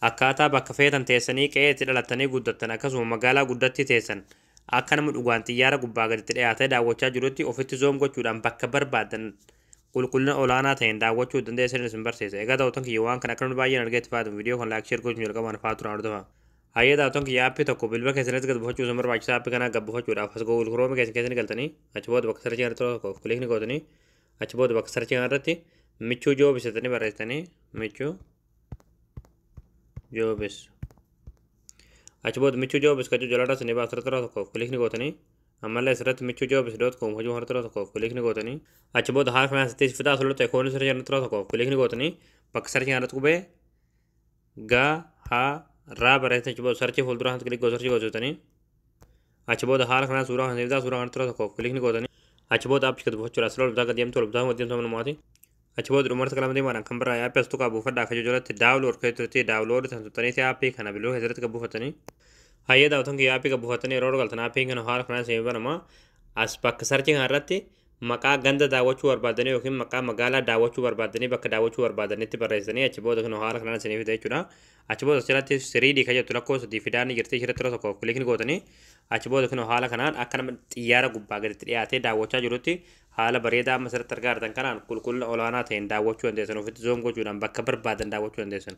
Akkaataa bakka feetan teessanii, qe'ee itti dhalattanii guddattan, akkasuma magaalaa guddatti teessan, akka nama dhugaan xiyyaara gubbaa gaditti dhiyaatee daawwachaa jirutti ofitti zoom gochuudhaan bakka barbaadan qulqullina olaanaa ta'een daawwachuu dandeessan isin barsiisa. Egaa daawwattoon kiyya, waan kana akka namni baay'een argee itti fayyadamu viidiyoo kan like, share gochuun jalqabaan fa'aa turan hordofa. Hayyee daawwattoon kiyya, aappii tokko bilbila keessanitti gad buufachuu isin barbaachisa. Aappii kana gad buufachuudhaaf as Google Chrome keessan keessatti galtanii, achi booda bakka search irratti tokko click ni gootanii, achi booda bakka search irratti Michuu Jobs jettanii barreessitanii, Michuu Jobs. Achi booda Michuu Jobs kajuu jalarra isin baasa irratti tokko click ni gootanii, ammallee asirratti michuujobs.com hojii irratti tokko click ni gootanii, achi booda haala kanaan sitti fidaa. Asirratti ikoonii search irratti tokko click ni gootanii, bakka search irratti qubee gaa haa raa barreessanii, achi booda search fuuldura kanatti click gootu, search gootanii, achi booda haala kanaan suuraa kana fidaa. Suuraa kanatti tokko click ni gootanii, achi booda aappii gad buufachuudha. Asirra ol bitaa gad deemtu, ol bitaa gad deemtu manumaati. Achi booda dhumarratti qalama diimaadhaan kan biraa aappii as tuqaa buufadhaa akka jalatti download kan turte, download kan tuttaniiti aappii kana bilbila keessatti gad buufatanii. Hayyee daawwattoon kiyya, aappii gad buufatanii yeroo galtan aappiin kana haala kanaan isin banama. As bakka search kana irratti maqaa ganda daawwachuu barbaadanii yookiin maqaa magaalaa daawwachuu barbaadanii, bakka daawwachuu barbaadanitti barreessanii, achi booda kan haala kanaan isinii fida jechuudha. Achi booda asirratti 3D kan jettu lakkoofsa sadii fidaan jirti, ishirratti yeroo tokko click ni gootanii, achi booda kan haala kanaan akka nama xiyyaara gubbaa gaditti dhiyaatee daawwachaa jirutti haala bareedaa amma asirratti argaa jirtan kanaan qulqullina olaanaa ta'een daawwachuu dandeessan, ofitti zoom gochuudhaan bakka barbaadan daawwachuu dandeessan.